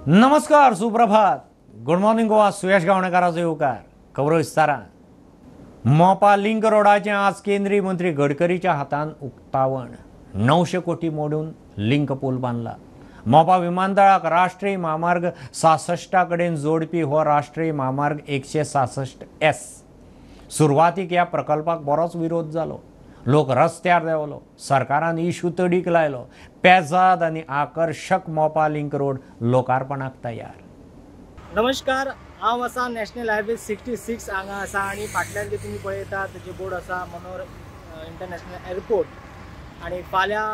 नमस्कार, सुप्रभात, good morning Goa. सुयश गावणेकाराचो येवकार. खबरो विस्तारान. मोपा लिंक रोडाचें आज केंद्रीय मंत्री गडकरीच्या हातान उक्तावण. 900 कोटी मोडून लिंक पूल बांदला. मोपा विमानतळाक राष्ट्रीय म्हामार्ग 66 कडेन जोडपी हो राष्ट्रीय म्हामार्ग 166 एस. सुरवातीक ह्या प्रकल्पाक बरोच विरोध जालो. लोक रस्त्यार देंवलो. सरकारान इशू तडीक लायलो. पेजाद आनी आकर्शक मोपा लिंक रोड लोकार्पणाक तयार. नमस्कार, हांव आसा नॅशनल हायवे 66 हांगा आसा आनी फाटल्यान जे तुमी पळयतात जे बोर्ड आसा मनोहर इंटरनॅशनल एअरपोर्ट. आनी फाल्यां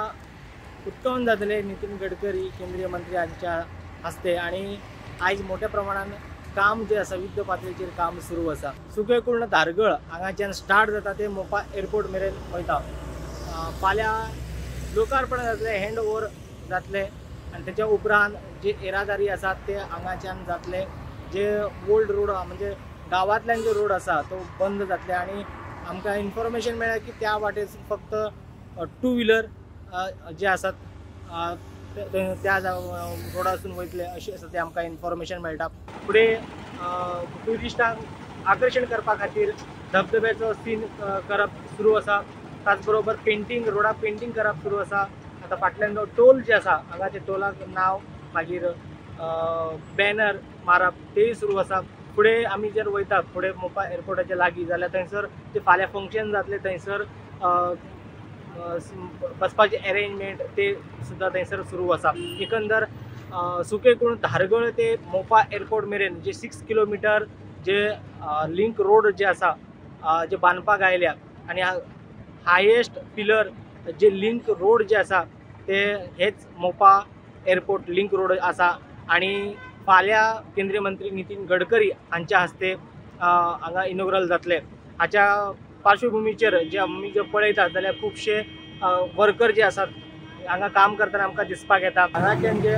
उक्तावण जातलें नितीन गडकरी केंद्रीय मंत्री हांच्या हस्ते. आनी आयज मोठ्या प्रमाणान काम जे आसा युद्ध पातळीचेर काम सुरू आसा. सुकेकुर्ण धारगळ हांगाच्यान स्टार्ट जाता ते मोपा एअरपोर्ट मेरेन वयता. फाल्यां लोकार्पण जातलें, हँड ओवर जातलें आनी तेच्या उपरांत जे येरादारी आसा ते हांगाच्यान जातले. जे ओल्ड रोड म्हणजे गांवांतल्यान जो रोड आसा तो बंद जातले. आनी आमकां इन्फॉर्मेशन मेळ्ळें की त्या वाटेर फक्त टू व्हिलर जे आसात त्या रोडासून वयतले अशें आसा तें आमकां इन्फॉर्मेशन मेळटा. फुडें ट्युरिस्टांक आकर्शण करपा खातीर धबधब्याचो सीन करप सुरू आसा. त्याच बरोबर पेंटींग, रोडाक पेंटींग करप सुरू आसा. आतां फाटल्यान जो टोल जे आसा हांगाचे टोलाक नांव मागीर बॅनर मारप तेय सुरू आसा. फुडें आमी जर वयता फुडें मोपा एअरपोर्टाच्या लागीं जाल्यार थंयसर जे फाल्यां फंक्शन जातलें थंयसर बसपाचें अरेंजमेंट ते सुद्दां थंयसर सुरू आसा. एकंदर सुकेकुर्ण धारगळ ते मोपा एअरपोर्ट मेरेन जे 6 किलोमिटर जे लिंक रोड जे आसा जे बांदपाक आयल्या आनी हायेस्ट पिलर जे लिंक रोड जे आसा ते हेच मोपा एअरपोर्ट लिंक रोड आसा. आनी फाल्यां केंद्रीय मंत्री नितीन गडकरी हांच्या हस्ते हांगा इनॉग्रल जातलें. हाच्या पार्श्वभुमीचेर जे आमी जर पळयतात जाल्यार खुबशे वर्कर जे आसात हांगा काम करतना आमकां दिसपाक येता. हांगाच्यान जे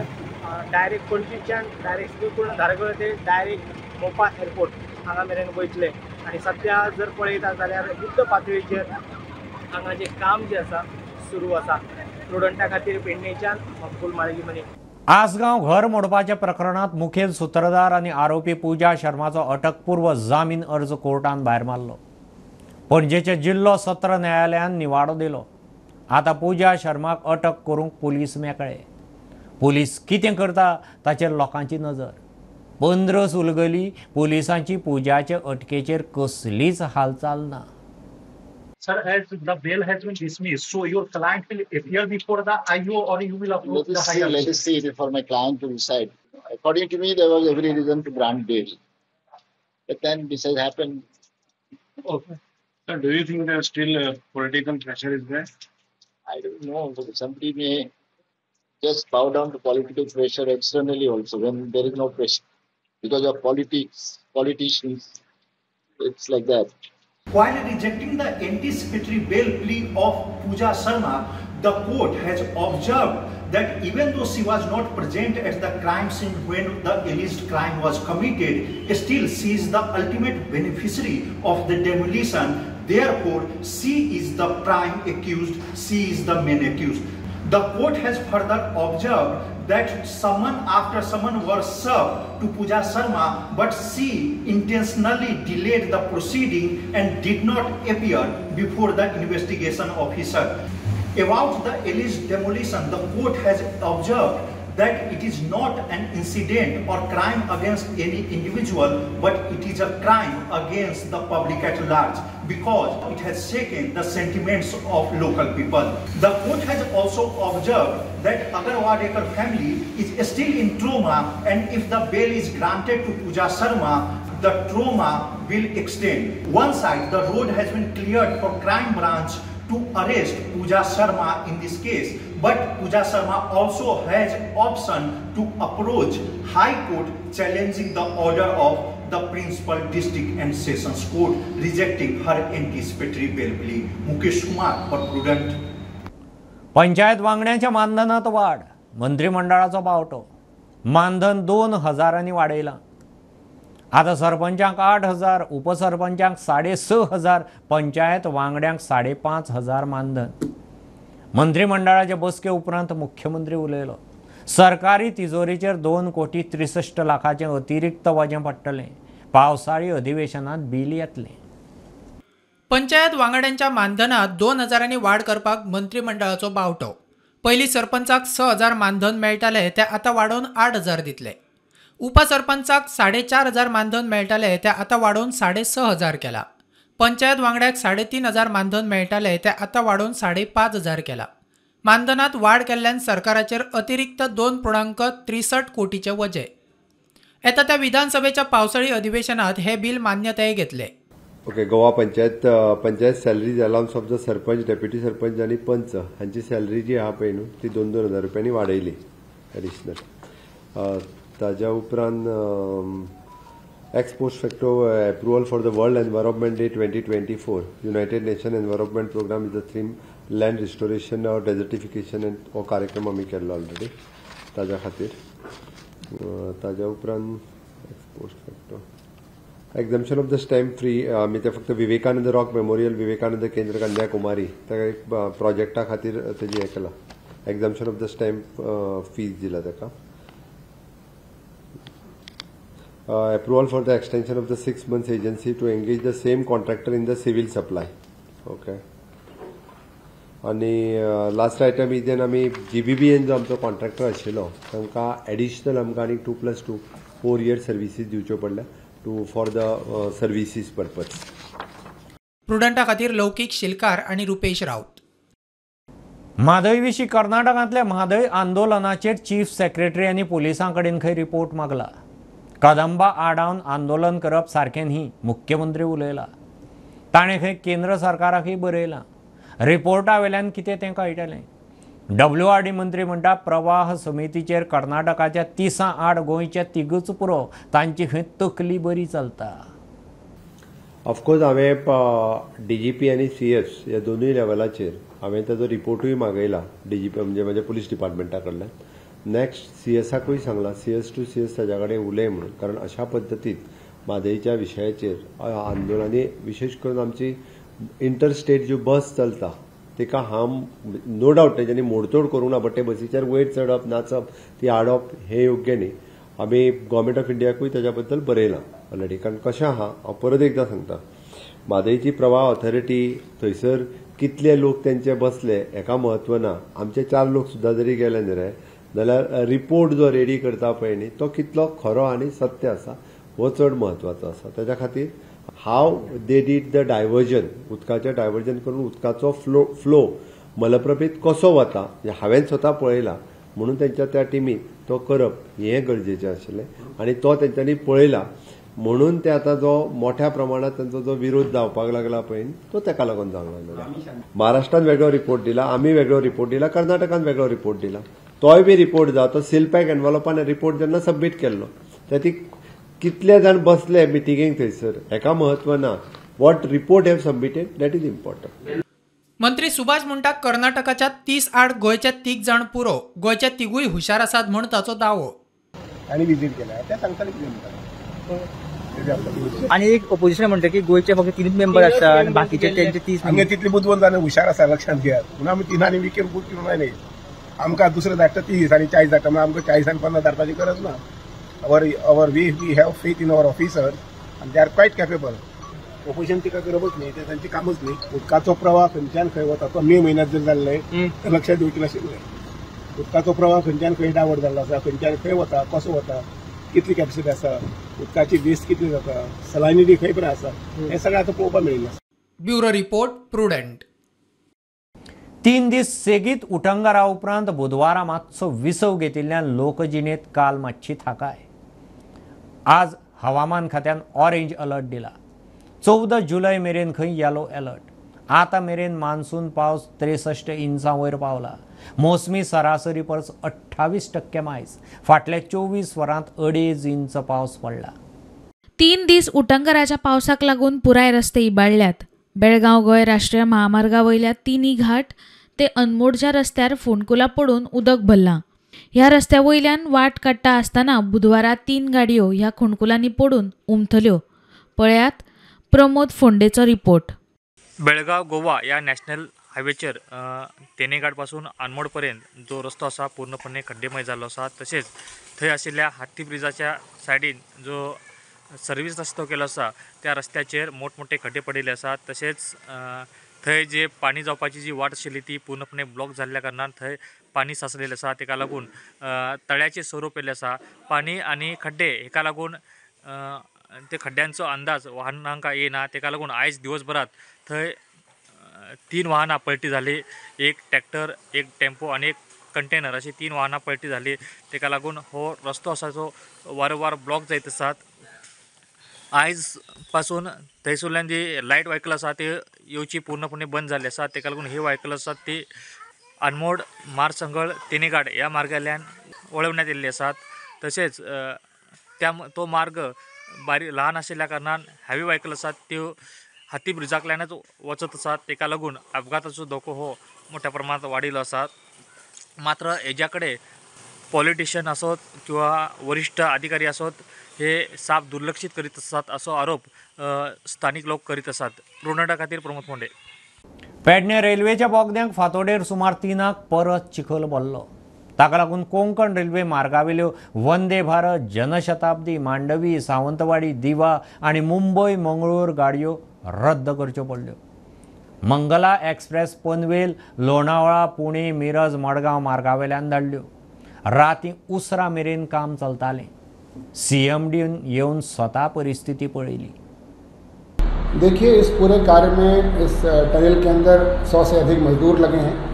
डायरेक्ट पणजीच्यान डायरेक्ट सुकेकुर्ण धारगळ ते डायरेक्ट मोपा एअरपोर्ट हांगा मेरेन वयतले. आनी सद्या जर पळयता जाल्यार युद्ध पातळीचेर हांगा जे काम जे आसा सुरू आसा. स्टुडंटा खातीर पेडणेच्यान मकबूल माळगी मनी. आसगांव घर मोडपाच्या प्रकरणात मुखेल सूत्रधार आनी आरोपी पूजा शर्माचो अटकपूर्व जामीन अर्ज कोर्टान भायर मारलो. पणजेच्या जिल्लो सत्र न्यायालयान निवाडो दिलो. आतां पूजा शर्माक अटक करूंक पुलीस मेकळे. पुलीस कितें करता ताचेर लोकांची नजर. 15 उलगली पुलिसांची पूजाचे अटकेचेर कसलीच हालचाल ना. Sir, as the bail has been dismissed, so your client will appear before the IO or you will approach the higher? Let us see, it is for my client to decide. According to me, there was every reason to grant bail. But then this has happened. Okay. Sir, do you think there is still political pressure is there? I don't know. Somebody may just bow down to political pressure externally also when there is no pressure. Because of politics, politicians, it's like that. While rejecting the anticipatory bail plea of Pooja Sharma, the court has observed that even though she was not present at the crime scene when the alleged crime was committed, still she is the ultimate beneficiary of the demolition. Therefore, she is the prime accused, she is the main accused. The court has further observed that summon after summon were served to Pooja Sharma, but she intentionally delayed the proceeding and did not appear before the investigation officer. About the alleged demolition, the court has observed that it is not an incident or crime against any individual, but it is a crime against the public at large because it has shaken the sentiments of local people. The court has also observed that Agarwadekar family is still in trauma, and if the bail is granted to Pooja Sharma, the trauma will extend. One side, the road has been cleared for crime branch to arrest Pooja Sharma in this case, but Pooja Sharma also has option to approach High Court challenging the order of the Principal District and Sessions Court rejecting her anticipatory bail plea. Mukesh Kumar for Prudent. Panchayat वांगड्यांच्या मानधनात वाढ, मंत्रिमंडळाचो बावटो. मानधन 2000 वाडयलां. आतां सरपंचांक 8000, उपसरपंचांक 6500, पंचायत वांगड्यांक 5500 मानधन. मंत्रिमंडळाचे बसके उपरांत मुख्यमंत्री उलयलो. सरकारी तिजोरीचेर 2 कोटी 63 लाखाचें अतिरिक्त वजें पडटलें. पावसाळी अधिवेशनात बील येतलें. पंचायत वांगड्यांच्या मानधनात 2,000 वाड करपाक मंत्रिमंडळाचो बावटो. पयलीं सरपंचाक 6,000 मानधन मेळटाले ते आतां वाडोवन 8,000 दितले. उपसरपंचाक 4,500 मानधन मेळटाले ते आतां वाडोवन 6,500 केला. पंचायत वांगड्याक 3,500 मानधन मेळटाले ते आतां वाडोवन 5,500 केला. मानधनात वाड केल्ल्यान सरकाराचेर अतिरिक्त 2.63 कोटीचे वजे. येता त्या विधानसभेच्या पावसाळी अधिवेशनात हे बिल मान्यताय घेतले. Okay, Goa panchayat panchayat salaries allowance of the sarpanch, deputy sarpanch आनी पंच हांची सॅलरी जी आहा पळय न्हू ती 2-2 हजार रुपयांनी वाडयली एडिशनल. ताज्या उपरांत ex post facto approval for the world environment day 2024. United Nation environment programme is the theme land restoration or desertification and हो कार्यक्रम आमी केल्लो ऑलरेडी ताज्या खातीर. ताज्या उपरांत ex post facto exemption of the stamp free आमी ते फक्त विवेकानंद रॉक मेमोरियल विवेकानंद केंद्र कन्याकुमारी ताका एक प्रोजेक्टा खातीर तेजी हें केलां. Exemption of the stamp fees दिला ताका. Approval for the extension of the 6 months agency to engage the same contractor in the civil supply. Okay, आनी लास्ट आयटम is आमी GBBN जो आमचो कॉन्ट्रॅक्टर आशिल्लो तांकां एडिशनल आमकां आनीक 2+2 4 इयर सर्विसीस दिवच्यो पडल्या to for the services purpose. प्रुडंटा खातीर लौकीक शिलकार आनी रुपेश राऊत. म्हादय विशीं कर्नाटकांतल्या म्हादय आंदोलनाचेर चीफ सेक्रेटरी आनी पुलिसां कडेन खंय रिपोर्ट मागला. कदंबा आडावन आंदोलन करप सारकें न्ही मुख्यमंत्री उलयला. ताणें खंय केंद्र सरकाराकय बरयलां. रिपोर्टा वेल्यान कितें तें कळटलें. WRD मंत्री म्हणटा प्रवाह समितीचेर कर्नाटकाच्या 30 आड गोंयच्या 3 पुरो, तांची खंय तकली बरी चलता. ऑफकोर्स हांवें DGP आनी CS ह्या दोनूय लेवलाचेर हांवें ताजो रिपोर्टूय मागयला DGP म्हणजे म्हज्या पुलीस डिपार्टमेंटा कडल्यान. नेक्स्ट CSाकूय सांगलां CS to CS ताज्या कडेन उलय म्हणून, कारण अशा पद्दतीन म्हादयच्या विशयाचेर आंदोलनांनी विशेश करून आमची इंटरस्टेट ज्यो बस चलता तिका हार्म नो डावट तेंच्यांनी मोडतोड करूंक ना, बट ते बसीचेर वयर चडप नाचप ती हाडप हें योग्य न्ही. आमी गव्हर्मेंट ऑफ इंडियाकूय ताज्या बद्दल बरयलां ऑलरेडी. कारण कशें आहा हांव परत एकदां सांगता, म्हादयची प्रवाह ऑथॉरिटी थंयसर कितले लोक तेंचे बसले हेका म्हत्व ना. आमचे 4 लोक सुद्दां जरी गेले न्ही रे जाल्यार रिपोर्ट जो रेडी करता पळय न्ही तो कितलो खरो आनी सत्य आसा हो चड म्हत्वाचो आसा. ताज्या खातीर how they did the diversion, उदकाचें डायवर्जन करून उदकाचो फ्लो मलप्रभेत कसो वता हांवें स्वता पळयला म्हणून तेंच्या त्या टिमीन तो करप हें गरजेचें आशिल्लें आनी तो तेंच्यांनी पळयला म्हणून ते आतां जो मोठ्या प्रमाणात तांचो जो विरोध जावपाक लागला पळय तो ताका लागून जावंक लागला. महाराष्ट्रान वेगळो रिपोर्ट दिला, आमी वेगळो रिपोर्ट दिला, कर्नाटकान वेगळो रिपोर्ट दिला. तोय बी रिपोर्ट जाता तो सील पॅक एनवलपान रिपोर्ट जेन्ना सबमीट केल्लो त्या ती कितले जाण बसले मिटिंगेक थंयसर हेका म्हत्व ना. What report have submitted that is important. मंत्री सुभाष म्हणटा कर्नाटकाच्या 30 आड गोंयच्या 3 जाण पुरो, गोंयच्या 3 हुशार आसात म्हूण ताचो दावो. आनी विजीट केल्या ते सांगताले कितें म्हणटा. आनी एक ओपोजिशन म्हणटा की गोंयचे फक्त 3 मेंबर आसा आनी बाकीचे तेंचे 30. आमगे तितले बुदवंत जाण हुशार आसा लक्षांत घेयात. म्हणून आमी 3 आनी we can good manage. आमकां दुसरे धाडटा 30 आनी 40 धाडटा, म्हणून आमकां 40 आनी 50 धाडपाची गरज ना. Our we have faith in our officers and they are quite capable. Opposition टिका करपच न्ही, ते तांचें कामच न्ही. उदकाचो प्रवाह खंयच्यान खंय वता तो मे म्हयन्यांत जर जाल्लें तर लक्षात दिवचें नाशिल्लें. उदकाचो प्रवाह खंयच्यान खंय डायवर्ट जाल्लो आसा, खंयच्यान खंय वता, कसो वता, कितली कॅपॅसिटी आसा, उदकाची वेस्ट कितली जाता, सलायनिटी खंय पर्यंत आसा, हें सगळें आतां पळोवपाक मेळिल्लें आसा. Bureau report, Prudent. 3 दीस सेगीत उटंगारा उपरांत बुधवारा मातसो विसव घेतिल्ल्यान लोकजिणेंत काल मातशी थाकाय. आज हवामान खात्यान ऑरेंज अलर्ट दिला. 14 जुलय मेरेन खंय येलो अलर्ट. आतां मेरेन मान्सून पावस 63 इंचां वयर पावला. मोसमी सरासरी परस 28% मायज. फाटल्या 24 वरांत 2.5 इंच पावस पडला. 3 दीस उटंगाराच्या पावसाक लागून पुराय रस्ते इबाडल्यात. बेळगांव गोंय राष्ट्रीय महामार्गा वयल्या 3 घाट ते अनमोडच्या रस्त्यार फोंडकुलां पडून उदक भरलां. ह्या रस्त्या वयल्यान वाट काडटा आसतना बुधवारा 3 गाडयो ह्या खोंडकुलांनी पडून उमथल्यो. पळयात प्रमोद फोंडेचो रिपोर्ट. बेळगांव गोवा या नॅशनल हायवेचेर तेनेघाट पासून आनमोड पर्यंत जो रस्तो आसा पूर्णपणे खड्डेमय जाल्लो आसा. तशेंच थंय आशिल्ल्या हात्ती ब्रिजाच्या सायडीन जो सर्वीस रस्तो केलो आसा त्या रस्त्याचेर मोठमोठे खड्डे पडिल्ले आसात. तशेंच थंय जे पाणी जावपाची जी वाट आशिल्ली ती पूर्णपणे ब्लॉक जाल्ल्या कारणान थंय पाणी साचलेलें आसा. ताका लागून तळ्याचें स्वरूप येयल्लें आसा. पाणी आनी खड्डे हेका लागून ते खड्ड्यांचो अंदाज वाहनांक येना. ताका लागून आयज दिवसभरात थंय 3 वाहनां पलटी जाली. एक ट्रॅक्टर, एक टेम्पो आनी एक कंटेनर अशी 3 वाहनां पलटी जाली. ताका लागून हो रस्तो आसा जो वारंवार ब्लॉक जायत आसात. आयज पासून थंयसरल्यान जी लायट व्हायकल आसा ती येवची पूर्णपणे बंद जाल्ली आसा. ताका लागून ही व्हायकल आसात ती आनमोड, मारसंगळ, तेनेघाट ह्या मार्गांतल्यान वळवण्यात येयल्ली आसात. तशेंच त्या तो मार्ग बारीक ल्हान आशिल्ल्या कारणान हेवी व्हायकल आसात त्यो हाती ब्रिजांतल्यानच वचत आसात. ताका लागून अपघाताचो धोको हो मोठ्या प्रमाणात वाडिल्लो आसा. मात्र हेज्या कडेन पॉलिटिशियन असोत किंवा वरिश्ठ अधिकारी असोत हे साफ दुर्लक्षित करीत आसात असो आरोप स्थानिक लोक करीत आसात. रोनडा खातीर प्रमोद फोंडे. पेडणे रेल्वेच्या बोगद्यांक फातोडेर सुमार 3 परत चिखल भरलो. ताका लागून कोंकण रेल्वे मार्गावेल्यो वंदे भारत, जनशताब्दी, मांडवी, सावंतवाडी, दिवा आनी मुंबय मंगळूर गाडयो रद्द करच्यो पडल्यो. मंगला एक्सप्रेस पनवेल, लोणावळा, पुणे, मिरज, मडगांव मार्गावेल्यान धाडल्यो. राती उसरा मेरेन काम चलतालें. सीएमडीन येवन स्वता परिस्थिती पळयली. देखिए, इस पूरे कार्य में इस टनल के अंदर 100 से अधिक मजदूर लगे हैं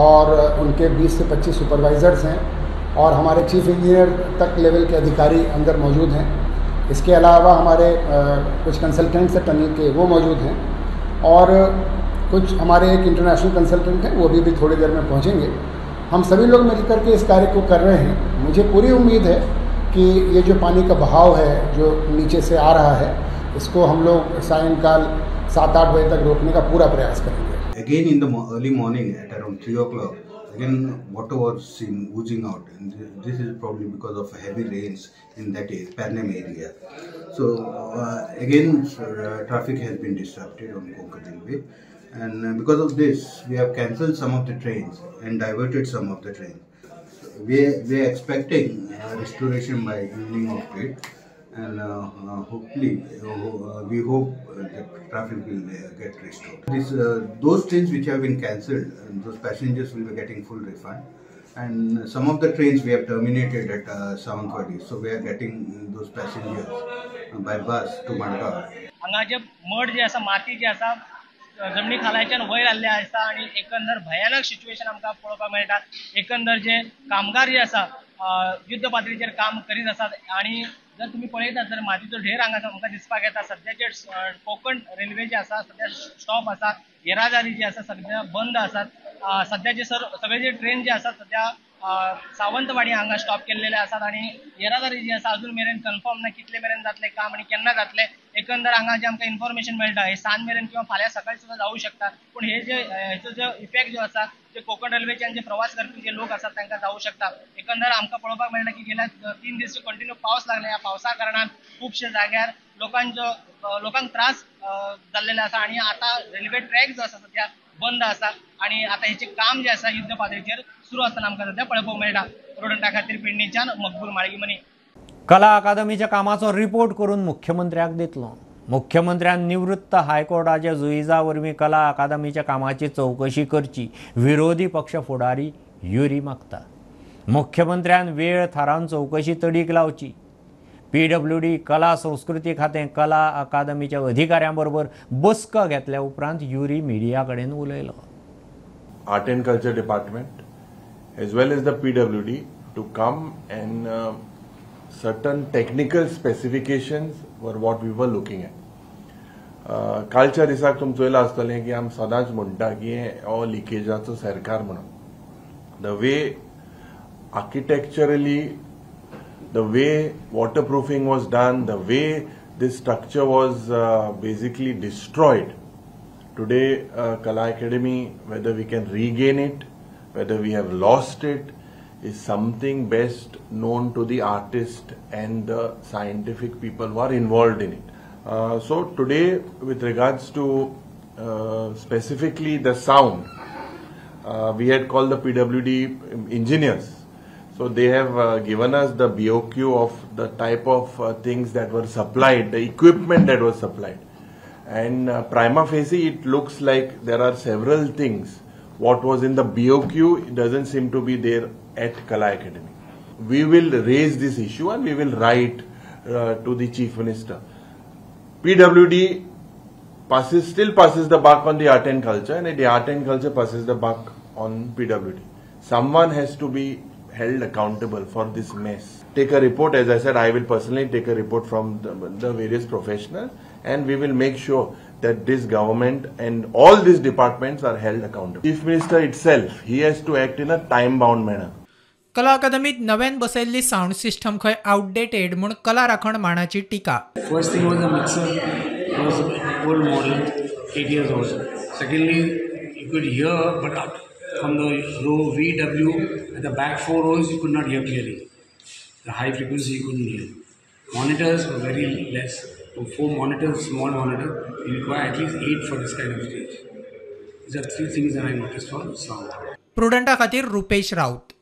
और उनके 20 से 25 सुपरवाइज़र्स हैं और हमारे चीफ इंजीनियर तक लेवल के अधिकारी अंदर मौजूद हैं. इसके अलावा हमारे कुछ कंसल्टेंट्स हैं टनल के, वो मौजूद हैं और कुछ हमारे एक इंटरनेशनल कंसल्टेंट हैं, वो भी थोड़ी देर में पहुँचेंगे. हम सभी लोग मिल कर के इस कार्य को कर रहे हैं. मुझे पूरी उम्मीद है कि ये जो पानी का बहाव है जो नीचे से आ रहा है, इसको हम लोग सायंकाल 7-8 बजे तक रोकने का पूरा प्रयास करेंगे. Again in the early morning at around 3 o'clock, again water was seen oozing out, and this is probably because of heavy rains in that Pernem area. So again traffic has been disrupted on Konkan Railway, and because of this we have cancelled some of the trains and diverted some of the trains. So we are expecting restoration by evening of it, and hopefully we hope that traffic will get restored. Those trains which have been cancelled, those passengers will be getting full refund, and some of the trains we have terminated at Sawantwadi, so we are getting those passengers by bus to Madgaon. हांगा जे mud जे आसा, माती जी आसा जमनी खालाच्यान वयर आल्ले आसा आनी एकंदर भयानक सिच्युएशन आमकां पळोवपाक मेळटा. एकंदर जे कामगार जे आसा युद्ध पातळीचेर काम करीत आसात आनी जर तुम्ही पळयतात जर मातीचो ढेर हांगा आमकां दिसपाक येता. सद्या जे कोंकण रेल्वे जे आसा सद्या स्टॉप आसा, येरादारी जी आसा सद्या बंद आसात. सद्या जे सगळे जे ट्रेन जे आसात सद्या सावंतवाडी हांगा स्टॉप केल्लेले आसात आनी येरादारी जी आसा अजून मेरेन कन्फर्म ना कितले मेरेन जातले काम आनी केन्ना जातले. एकंदर हांगा जे आमकां इन्फॉर्मेशन मेळटा हे सांज मेरेन किंवा फाल्यां सकाळी सुद्दां जावं शकता, पूण हे जे हेचो जो इफेक्ट जो आसा जे कोंकण रेल्वेच्यान जे प्रवास करपी जे लोक आसात तांकां जावं शकता. एकंदर आमकां पळोवपाक मेळटा की गेल्या 3 दीस कंटिन्यू पावस लागले. ह्या पावसा कारणान खुबशे जाग्यार लोकांक त्रास जाल्लेले आसा आनी आतां रेल्वे ट्रॅक जो आसा सद्या बंद आसा आनी आतां हेचें काम जें आसा युद्ध पातळीचेर सुरू आसतना आमकां सद्या पळोवपाक मेळटा. रोडंटा खातीर पेडणेच्यान मकबूल माळगीमनी. कला अकादमीच्या कामाचो रिपोर्ट करून मुख्यमंत्र्याक दितलो. मुख्यमंत्र्यान निवृत्त हायकोर्टाच्या जुईजा वरवीं कला अकादमीच्या कामाची चवकशी करची, विरोधी पक्ष फुडारी युरी मागता. मुख्यमंत्र्यान वेळ थारावन चवकशी तडीक लावची. पीडब्ल्यूडी, कला संस्कृती खातें, कला अकादमीच्या अधिकाऱ्यां बरोबर बसका घेतल्या उपरांत युरी मिडिया कडेन उलयलो. Art and culture department as well as the PWD to come and certain technical specifications were what we were looking at. कालच्या दिसाक तुमी चोयलां आसतलें की आमी सदांच म्हणटा की हो लिकेजाचो सरकार म्हणून. The way architecturally, the way waterproofing was done, the way this structure was basically destroyed. Today, Kala Academy, whether we can regain it, whether we have lost it, is something best known to the artist and the scientific people who are involved in it. So today, with regards to specifically the sound, we had called the PWD engineers. So they have given us the BOQ of the type of things that were supplied, the equipment that was supplied. And prima facie, it looks like there are several things. What was in the BOQ, it doesn't seem to be there at Kala Academy. We will raise this issue and we will write to the Chief Minister. PWD still passes the buck on the art and culture, and the art and culture passes the buck on PWD. Someone has to be held accountable for this mess. Take a report, as I said, I will personally take a report from the various professionals, and we will make sure that this government and all these departments are held accountable. Chief Minister itself, he has to act in a time-bound manner. कला अकादमीत नव्यान बसयल्ली sound system खंय outdated म्हूण कला राखण माणाची टिका. First thing was the mixer was old model, 8 years old. Secondly, you could hear but up from the row V, W, at the back 4 rows you could not hear clearly. The high frequency you couldn't hear. Monitors were very less. So 4 monitors, small monitor, you require at least 8 for this kind of stage. These are 3 things that I noticed for sound. प्रुडंटा खातीर रुपेश राऊत.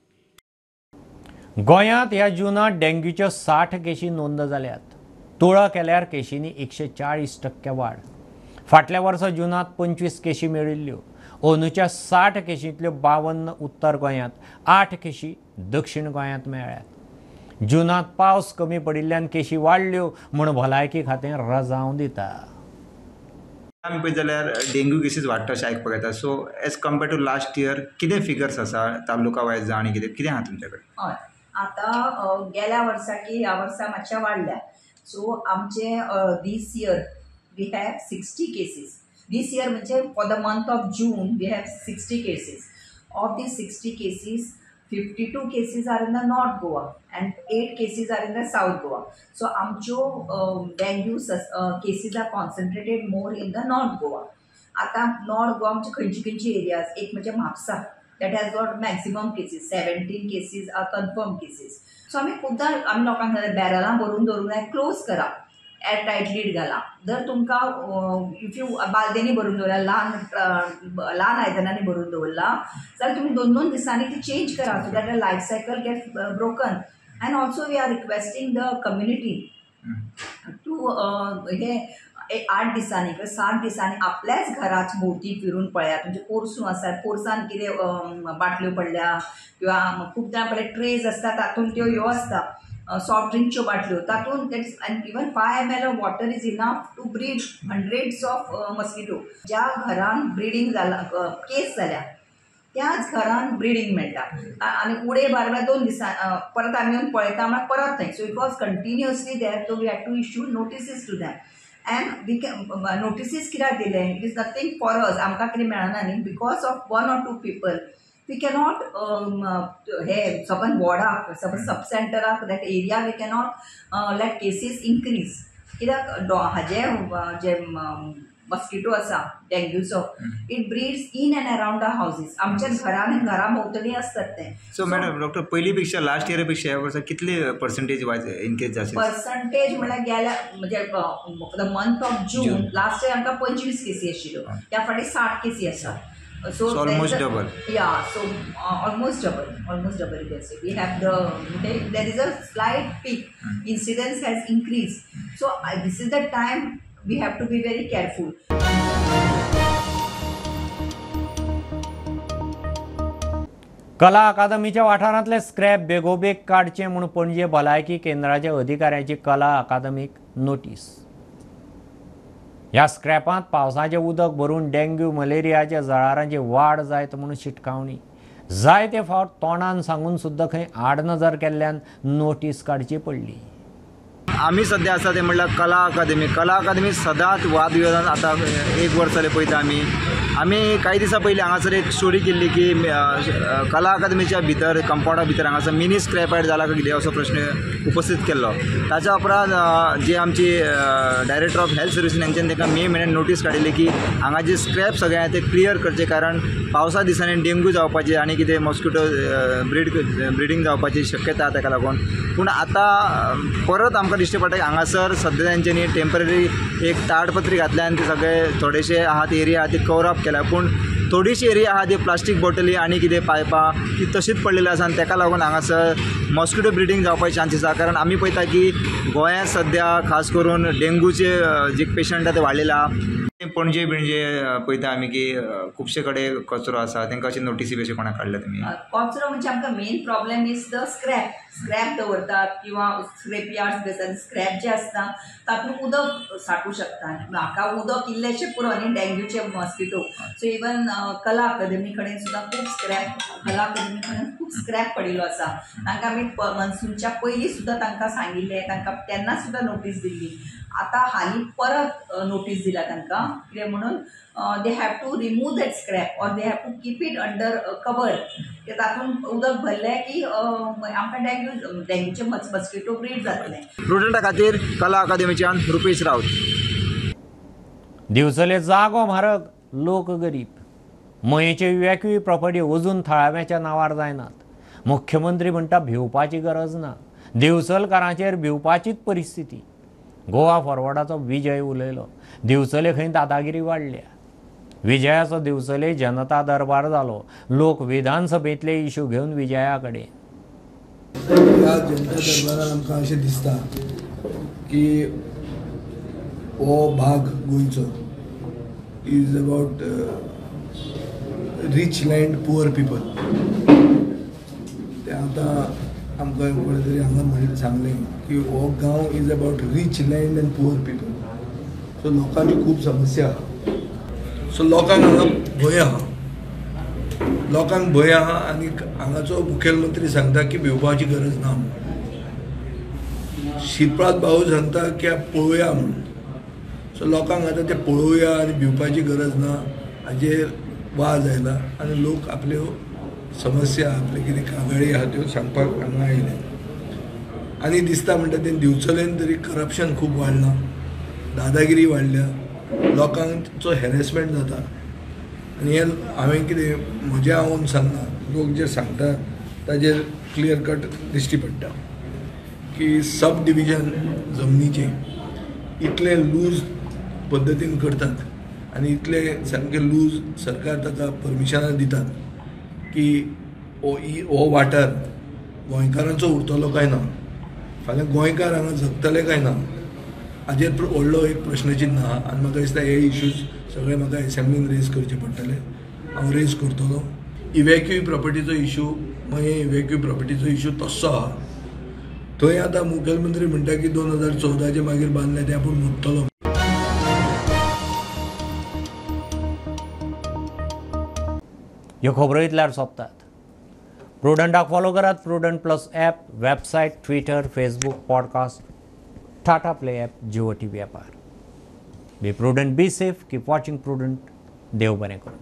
गोंयांत ह्या जूनात डेंग्यूच्यो 60 केशी नोंद जाल्यात. तुळा केल्यार केशींनी 140% वाड. फाटल्या वर्सा जूनात 25 केशी मेळिल्ल्यो. अंदूच्या 60 केशींतल्यो 52 उत्तर गोंयांत, 8 केशी दक्षिण गोंयांत मेळ्ळ्यात. जूनात पावस कमी पडिल्ल्यान केशी वाडल्यो म्हूण भलायकी खातें रजांव दिता. आमी पळयत जाल्यार डेंग्यू केसीस वाडटा अशें आयकपाक येता. So as compare to last year कितें फिगर्स आसा तालुका वायज जावं आनी कितें कितें आहा तुमचे कडेन? हय, आतां गेल्या वर्सा की ह्या वर्सा मातशें वाडल्या. सो आमचे this year we have 60 cases. This year म्हणजे for the month of June we have 60 cases. Of these 60 cases, 52 cases are in the North Goa and 8 cases are in the South Goa. So आमच्यो dengue cases are concentrated more in the North Goa. आतां north Goa म्हणजे खंयची खंयची areas, एक म्हणजे Mapusa, that has got maximum cases, 17 cases are confirm cases. So आमी खुबदां आमी लोकांक सांगता बॅरलां भरून दवरूंक जाय, क्लोज करा, एअर टायट लीड घाला. जर तुमकां if you बालदेनी भरून दवरला, ल्हान ल्हान आयदनांनी भरून दवरला जाल्यार तुमी 2-2 दिसांनी ती चेंज करा, so that the life cycle get broken. And also we are requesting the community to हे 8 दिसांनी किंवा 7 दिसांनी आपल्याच घराच भोंवती फिरून पळयात. म्हणजे पोरसूं आसा, पोरसान कितें बाटल्यो पडल्या किंवा खूबदां पळय ट्रेज आसता तातूंत त्यो ह्यो आसता सॉफ्ट ड्रिंकच्यो बाटल्यो, तातूंत that is and even 5 ml of water is enough to breed hundreds of mosquito. ज्या घरान ब्रिडींग जाला, केस जाल्या त्याच घरान ब्रिडींग मेळटा आनी उडे बारबर 2 दिसां परत आमी येवन पळयता म्हळ्यार परत थंय. So it was continuously there, so we had to issue notices to them. And we can notices कित्याक दिले, it is nothing for us, आमकां कितें मेळना न्ही, because of 1 or 2 people we cannot हे सपोज वॉर्डाक, सपोज सब सेंटराक, that area we cannot let cases increase. कित्याक हाजे जे मस्किटो आसा डेंग्यूचो, it breeds in and around the houses. आमच्या घरान घरा भोंवतणी आसतात ते. सो मॅडम डॉक्टर, पयलीं पेक्षा लास्ट इयरा पेक्षा ह्या वर्सा कितले पर्संटेज वायज इनक्रीज जाता? पर्संटेज म्हळ्यार गेल्या म्हणजे the month of June last year आमकां 25 केसी आशिल्ल्यो, ह्या फावटी 60 केसी आसा. So almost double. Yeah, so almost double you can say. We have there is a slight peak. Incidence has increased. So this is the time we have to be very careful. कला अकादमीच्या वाठारांतले scrap बेगोबेग काडचे म्हूण पणजे भलायकी केंद्राच्या अधिकाऱ्यांची कला अकादमीक नोटीस. ह्या स्क्रॅपांत पावसाचें उदक भरून डेंग्यू मलेरियाच्या जळारांची वाड जायत म्हणून शिटकावणी. जायते फावट तोंडान सांगून सुद्दां खंय आडनजर केल्ल्यान नोटीस काडची पडली. आमी सद्या आसा ते म्हणल्यार कला अकादमी. कला अकादमी सदांच वादविवादान आतां एक वर्स जालें पळयता आमी. आमी कांय दिसां पयलीं हांगासर एक स्टोरी केल्ली की कला अकादमीच्या भितर कंपावंडा भितर हांगासर मिनी स्क्रॅप यार्ड जाला काय कितें असो प्रश्न उपस्थित केल्लो. ताच्या उपरांत जी आमची डायरेक्टर ऑफ हेल्थ सर्विसीस हेंच्यान तांकां मे म्हयन्यान नोटीस काडिल्ली की हांगा जे स्क्रॅप सगळे आहा ते क्लियर करचे, कारण पावसा दिसांनी डेंग्यू जावपाची आनी कितें मॉस्किटो ब्रिडींग जावपाची शक्यता आहा ताका लागून. पूण आतां परत आमकां दिश्टी पडटा की हांगासर सद्या तेंच्यांनी टेंपररी एक ताडपत्री घातल्या आनी ते सगळे थोडेशे आहा ते एरिया आहा ती कवर अप केल्या, पूण थोडीशी एरिया आहा ती प्लास्टीक बॉटली आनी कितें पायपां ती तशीच पडलेली आसा आनी ताका लागून हांगासर मॉस्किटो ब्रिडींग जावपाचे चान्सीस आहा. कारण आमी पळयता की गोंयांत सद्या खास करून डेंगूचे जे पेशंट आहा ते वाडलेले आहा. पणजे बिणजे पळयता आमी की खुबशे कडेन कचरो आसा, तांकां अशी नोटीसी बी अशें कोणाक काडल्या तुमी? कचरो म्हणजे आमकां main problem is the scrap. Scrap दवरतात किंवा स्क्रॅप यार्ड्स बी आसता, स्क्रॅप जे आसता तातूंत उदक साठूं शकता. म्हाका उदक इल्लेशें पुरो न्ही डेंग्यूचे मॉस्किटो. सो इवन कला अकादमी कडेन सुद्दां खूब स्क्रॅप, कला अकादमी कडेन खूब स्क्रॅप पडिल्लो आसा. तांकां आमी मनसूनच्या पयलीं सुद्दां तांकां सांगिल्लें, तांकां तेन्ना सुद्दां नोटीस दिल्ली. आतां हालीं परत नोटीस दिल्या तांकां, कितें म्हणून they have to remove that scrap or they have to keep it under cover. तातूंत उदक भरलें की आमकां डेंग्यूचे मस्किटो ब्रीड जातले. प्रुडंटा खातीर कला अकादमीच्यान रुपेश राऊत. दिवचले जागो म्हारग, लोक गरीब. मयेचे इव्हॅक्युई प्रॉपर्टी अजून थळाव्याच्या नांवार जायनात. मुख्यमंत्री म्हणटा भिवपाची गरज ना, दिवचलकारांचेर भिवपाचीच परिस्थिती. गोवा फॉरवर्डाचो विजय उलयलो, दिवचले खंय दादागिरी वाडल्या. विजयाचो दिवचले जनता दरबार जालो, लोक विधानसभेंतले इशू घेवन विजया कडेन. ह्या जनता दरबारान आमकां अशें दिसता की हो भाग गोंयचो is about rich land poor people. ते आतां आमकां कोणें तरी हांगा म्हणून सांगलें की हो गांव is about rich land and poor people. So लोकांची खूब समस्या आहा. सो लोकांक हांगा भंय आहा, लोकांक भंय आहा आनी हांगाचो मुखेलमंत्री सांगता की भिवपाची गरज ना म्हणून. शिरप्रात भाऊ सांगता की पळोवया म्हणून. सो लोकांक आतां ते पळोवया आनी भिवपाची गरज ना हाजेर वाज आयला आनी लोक आपल्यो समस्या, आपले कितें कागाळी आहा त्यो सांगपाक हांगा आयले. आनी दिसता म्हणटा तें दिवचलेन तरी करप्शन खूब वाडलां, दादागिरी वाडल्या, लोकांचो हॅरेसमेंट जाता. आनी हें हांवें कितें म्हजें हांव सांगना, लोक जे सांगता ताजेर क्लियर कट दिश्टी पडटा की सब डिविजन जमनीचें इतलें लूज पद्दतीन करतात आनी इतलें सामकें लूज सरकार ताका परमिशनां दितात की हो वाठार गोंयकारांचो उरतलो काय ना, फाल्यां गोंयकार हांगा जगतले काय ना, हाजेर व्हडलो एक प्रश्नचिन्ह आहा. आनी म्हाका दिसता हे इश्यूज सगळे म्हाका एसेंब्लीन रेज करचे पडटले, हांव रेज करतलो. इव्हॅक्युई प्रॉपर्टीचो इशू, मागीर इव्हॅक्युई प्रॉपर्टीचो इशू तस्सो आहा. थंय आतां मुखेलमंत्री म्हणटा की 2014 मागीर बांदले ते आपूण मोडटलो. ह्यो खबरो इतल्यार सोंपतात. प्रुडंटाक फॉलो करात Prudent plus app, website, Twitter, Facebook, podcast, Tata Play app, Jio TV ॲपार. Be prudent, be safe, keep watching Prudent. देव बरें करूं.